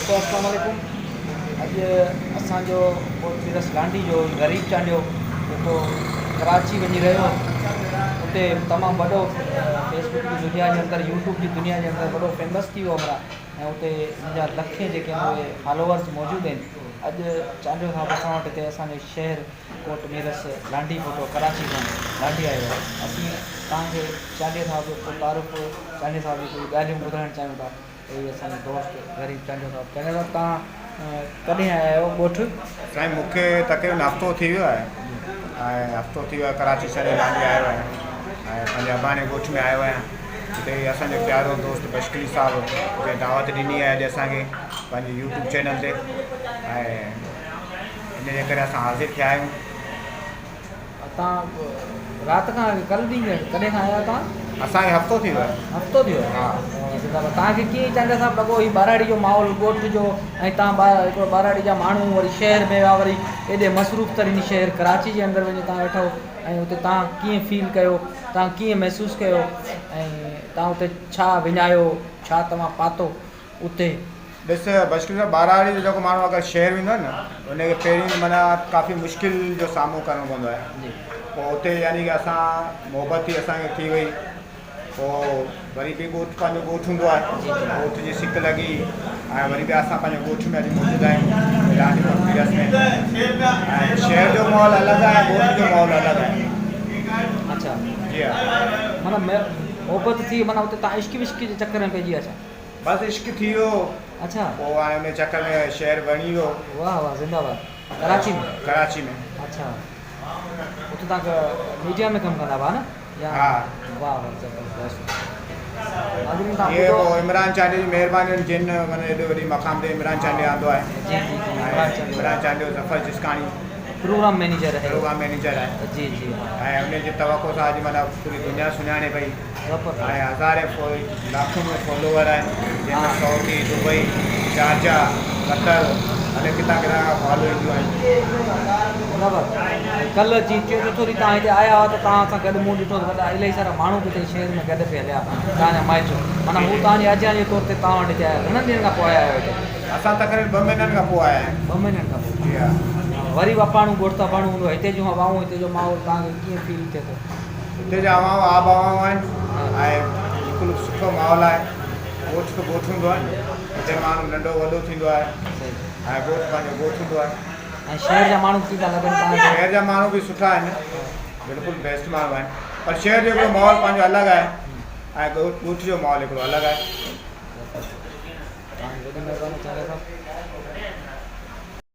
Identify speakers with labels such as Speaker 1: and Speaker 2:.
Speaker 1: دوستو اسلام عليڪم اڄ اسان جو ڳوٺ پيرس لانڍي جو غريب چانڊيو جيڪو ڪراچي وڃي رهيو اتي تمام وڏو فيسبڪ جي دنيا جي اندر يوٽيوب جي دنيا جي اندر وڏو فيمس ٿي ويو همراهه ۽ اتي ان جا لکين جيڪي آهن اهي فالوورز موجود آهن اڄ چانڊيو صاحب اسان وٽ هتي اسان جي شهر ڪوٽ ميرس لانڍي پهتو ڪراچي کان لانڍي آيو آهي اسين توهان کي چانڊيي صاحب جو ڪو تعارف چانڊيي صاحب جون ڪجهه ڳالهيون ٻڌائڻ چاهيون ٿا هي اسان جو دوست غريب چانڊيو صاحب چانڊيو صاحب توهان ڪڏهن آيا آهيو ڳوٺ؟
Speaker 2: سائين مون کي تقريبن هفتو ٿي ويو آهي ۽ هفتو ٿي ويو آهي ڪراچي ڇڏي لانڍي آيو آهيان ۽ پنهنجي اباڻي ڳوٺ ۾ آيو آهيان هتي اسان جو پيارو دوست بشڪلي صاحب جنهن دعوت ڏني آهي اڄ اسان کي پنهنجي يوٽيوب چينل تي ۽ ان جي ڪري اسان حاضر ٿيا آهيون.
Speaker 1: تان رات کان ڪل ڏينهن ڪڏهن کان آيا آهيو تان؟
Speaker 2: اسان کي هفتو ٿي ويو آهي.
Speaker 1: هفتو ٿي ويو آهي. زنده باد. تان کي ڪيئن چانڊيا صاحب لڳو هي ٻهراڙي جو ماحول ڳوٺ جو ۽ تان هڪڙو ٻهراڙي جا ماڻهو وري شهر ۾ ويا وري ايڏي مصروف ترين شهر ڪراچي جي اندر وڃي تان ويٺا ۽ اتي تان ڪيئن فيل ڪيو تان ڪيئن محسوس ڪيو ۽ تان اتي ڇا وڃايو ڇا توهان پاتو اتي.
Speaker 2: ڏس بشڪل صاحب ٻهراڙي جو جيڪو ماڻهو اگر شهر ويندو آهي نه ان کي پهرين ته معنيٰ ڪافي مشڪل جو سامهون ڪرڻو پوندو آهي پوء اتي يعني ڪه اسان محبت ٿي اسان کي ٿي وئي پوء وري به ڳوٺ پنهنجو ڳوٺ هوندو آهي ڳوٺ جي سڪ لڳي ۽ وري به اسان پنهنجي ڳوٺ ۾ اڄ موجود آهيون لانڍي پيرس ۾ ۽ شهر جو ماحول الڳ آهي ڳوٺ جو ماحول الڳ آهي.
Speaker 1: اڇا
Speaker 2: جي ها.
Speaker 1: معنيٰ محبت ٿي معنيٰ اتي تان عشق وشق جي چڪر ۾ پئجي ويا ڇا؟
Speaker 2: بس عشق ٿي ويو.
Speaker 1: اڇا.
Speaker 2: پوء هاڻي ان چڪر ۾ شهر وڻي ويو.
Speaker 1: واه واه زنده باد ڪراچي ۾.
Speaker 2: ڪراچي ۾.
Speaker 1: اڇا اتي تان ميڊيا ۾ ڪم ڪندا هئا نه يا.
Speaker 2: ها.
Speaker 1: واه واه زبردست ناظرين تان
Speaker 2: هي
Speaker 1: ٻڌو.
Speaker 2: پوء عمران چانڊيو جي مهرباني هن جن معنيٰ ايڏو وڏي مقام تي عمران چانڊيو آندو آهي.
Speaker 1: جي جي جي عمران چانڊيو.
Speaker 2: عمران چانڊيو ظفر جسڪاڻي.
Speaker 1: پروگرام مئنيجر آهي.
Speaker 2: پروگرام مئنيجر آهي.
Speaker 1: جي جي ها.
Speaker 2: ۽ ان جي توقع سان اڄ معنيٰ پوري دنيا سڃاڻي پئي. ۽ هزارين لاکن ۾ فالوور آهن جنهن ۾ سعودي، دبئي، شارجا، قطر الائي ڪٿان ڪٿان کان فالو اينديون آهن.
Speaker 1: برابر ڪلهه جي ٽيون چوٿون ڏينهن توهان هتي آيا هئا ته توهان سان گڏ مون ڏٺو ته وڏا الاهي سارا ماڻهو به هتي شهر ۾ گڏ پئي هليا توهان جا مائٽ معنيٰ هو توهان جي اجيان جي طور تي توهان وٽ هتي آيا گهڻن ڏينهن کان پوء آيا آهيو هتي؟
Speaker 2: اسان تقريبن ٻه مهينن کان پوء آيا آهيون.
Speaker 1: ٻه مهينن کان پوء.
Speaker 2: جي ها.
Speaker 1: وري به اپاڻو ڳوٺ ته اپاڻو هوندو هتي جون هوائون هتي جو ماحول توهان کي ڪيئن فيل ٿئي ٿو؟
Speaker 2: هتي جا هوائون آب هوائون آهن ۽ بلڪل سٺو ماحول آهي. ڳوٺ ته ڳوٺ هوندو آهي نه. هتي ماڻهو ننڍو وڏو ٿيندو آهي ۽ ڳوٺ پنهنجو ڳوٺ هوندو آهي.
Speaker 1: ۽ شهر جا ماڻهو ڪيئن ٿا لڳن توهان کي؟
Speaker 2: شهر جا ماڻهو به سٺا آهن بلڪل بيسٽ ماڻهو آهن پر شهر جو هڪڙو ماحول پنهنجو الڳ آهي ۽ ڳوٺ جو ماحول هڪڙو الڳ آهي.
Speaker 1: توهان جي وڏي مهرباني چانڊيا صاحب.